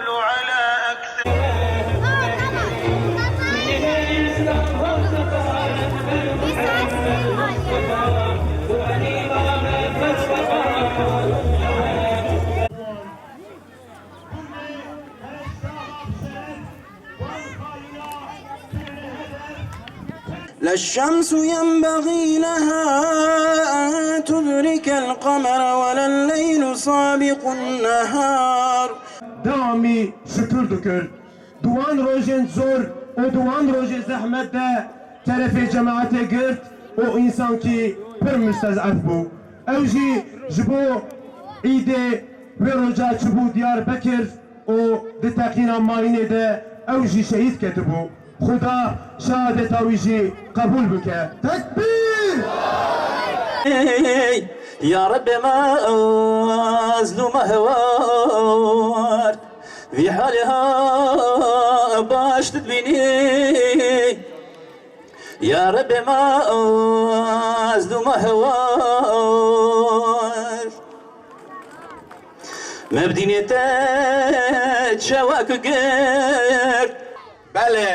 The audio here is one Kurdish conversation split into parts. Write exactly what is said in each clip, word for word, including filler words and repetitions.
على أكثر. لا الشمس ينبغي لها أن تدرك القمر ولا الليل سابق النهار. Dewamî şikir dikir. Di wan rojên zor û di wan rojê zehmet de terefê cemaetê girt û însankî pir mustezef bû. Ew jî ji bo îdê wê roja çûbû Diyarbekir û di teqîna mayînê de ew jî şehîd ketibû. Xuda şehadeta wî jî qebûl bike. Tekbîr! Ey, ya Rebbê me, ez lûma hewar, vî halê ha baş dibînî. Ya Rebbê me, ez lûma hewar, me bi dînê te çewek girt. Belê,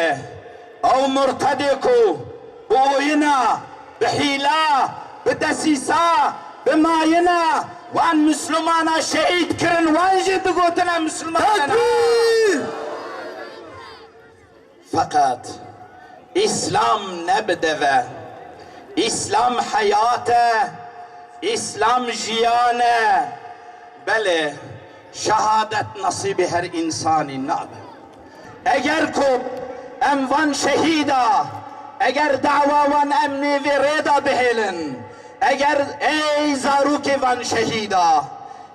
ew murtedê ku bi oyina, bi hîla, bi desîsa, bi mayina wan Misilmana şehîd kirin, wan jî digotin em Misilman ne. Tekbîr! Feqet Îslam ne bi dev e. Îslam heyat e. Îslam jiyan e. Belê, şehadet nesîbê her însanî nabe. Eger ku em van şehîda, eger dawa wan em nêvê rê de bihêlin, eger ey zarokê van şehîda,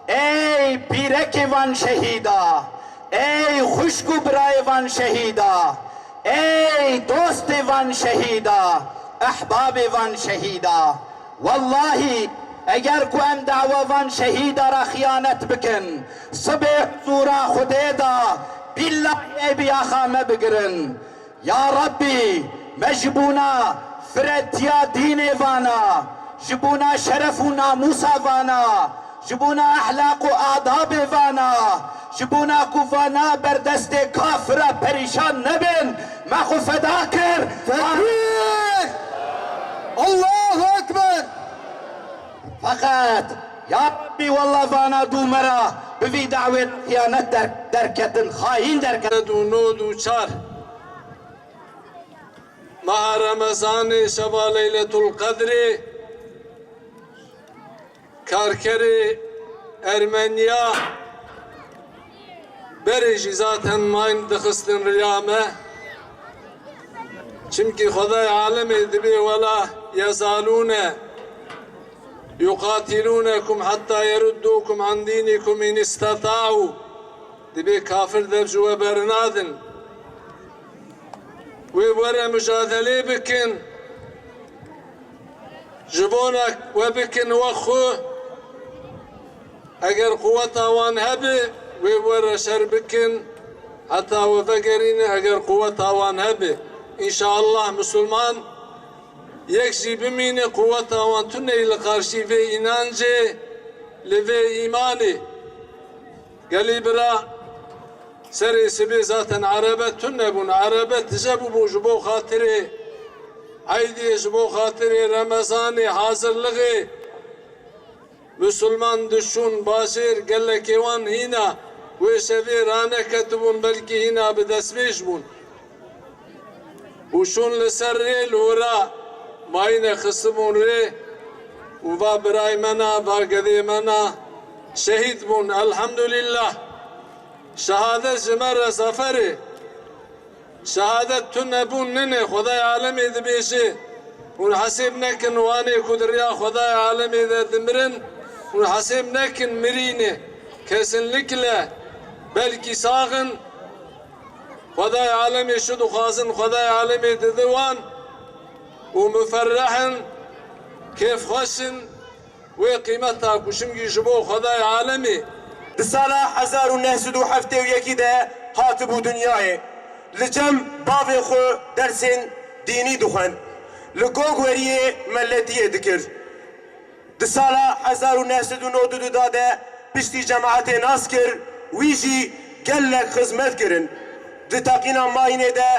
ey pîrekê van şehîda, ey xwişk û birayê van şehîda, ey dostê van şehîda, ehbabê van şehîda, wellahî, eger ku em dawa van şehîda re xiyanet bikin, sibê huzûra Xwedê de, bîllahî ê bi yaxa me bigirin. Ya Rabbî, me ji bona firetiya dînê vana, ji bona şeref û namûsa vana, ji bona ehlaq û adabê vana, ji bona ku vana ber destê kafira perîşan nebin, me xwe feda kir. Tekbîr! Allahu Ekber! Feqet, ya Rabbî, wella vana dû me re bi vî dawê xiyanet der-, derketin, xayîn derketin. Û nod û çar meha Remezanê, şeva Leyletul Qedrê, karkerê Ermeniya berê jî zaten mayîn dixistin riya me. Çimkî Xwedayê alemê dibê wela yezalûne yuqatilûnekum hetta yeruddûkum an dînikum in istata'û. Dibê kafir dev ji we bernadin. Wê were mucadelê bikin. Ji bona we bikin we xwe. Eger quweta wan hebe, wê were şer bikin. Heta we vegerîne, eger quweta wan hebe. Înşallah Musulman yek jî bimîne, quweta wan tune li qarşî vê înancê, li vê îmanê. Gelî bira, serê sibê zaten erebe tune bûn. Erebe tije bûbûn ji bo xatirê eydê, ji bo xatirê Remezanê, hazirlixê. Musulman dişûn bajêr, gelekê wan hîna wê şevê raneketibûn, belkî hîna bi destmêj bûn. Û şûn li ser rê, li wira mayîne xistibûn rê û va birayê me na, va gedê me na şehîd bûn. Elhamdulillah. Şehadet ji me re zafer e. Şehadet tune bûn nine. Xwedayê alemê dibêje, hûn hesêb nekin wanê ku di riya Xwedayê alemê de dimirin, hûn hesêb nekin mirîne. Kesinlikle belkî sax in. Xwedayê alemê çi dixwazin, Xwedayê alemê dide wan û muferreh in, kêfxweş in, wê qîmeta ku çimkî ji bo Xwedayê alemê. Di sala hezar û neh sed û heftê û yekî de hatibû dinyayê. Li cem bavê xwe dersên dînî dixwend. Li gogweriyê meletiyê dikir. Di sala hezar û neh sed û nod û du de piştî cemaetê nas kir, wî jî Gelek xizmet kirin. Di teqîna mayînê de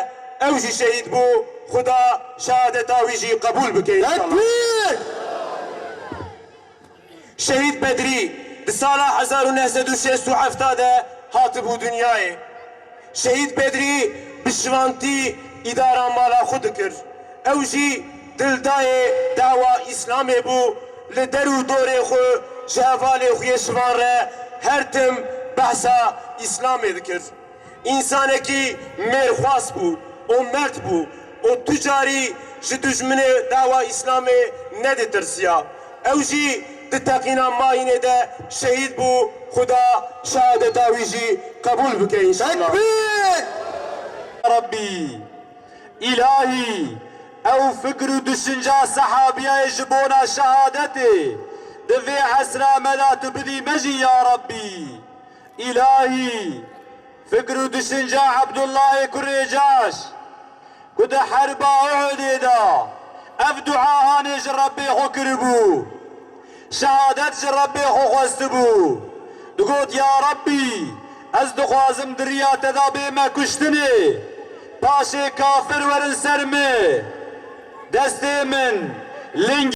ew jî şehîd bû. Xuda şehadeta wî jî qebûl bike înşallah. Tekbîr! Şehîd Bedrî di sala hezar û neh sed û şêst û heft de hatibû dinyayê. Şehîd Bedrî bi şivantî îdara mala xwe dikir. Ew jî dildayê dawa Îslamê bû, li der û dorê xwe ji hevalê xwe yê şivan re her tim behsa Îslamê dikir. Însanekî mêrxwas bû û merd bû û tu carî ji dijminê dawa Îslamê neditirsiya. Ew jî di teqîna mayînê de şehîd bû, Xuda şehadeta wî jî qebûl bike înşallah. Tekbîr! Rabbî, Îlahî, ew fikr û düşünca sehabiyayê ji bona şehadetê di vê esra me de tu bidî me jî ya Rabbî. Îlahî, fikr û düşünca Ebdullahê kurê Caş, ku di herba Uhudê de ev dua hanê ji Rebbê xwe kiribû, şehadet ji Rebbê xwe xwestibû, digot, Ya Rebbî, ez dixwazim di riya te de bême kuştinê, paşê kafir werin ser min, destê min, lingê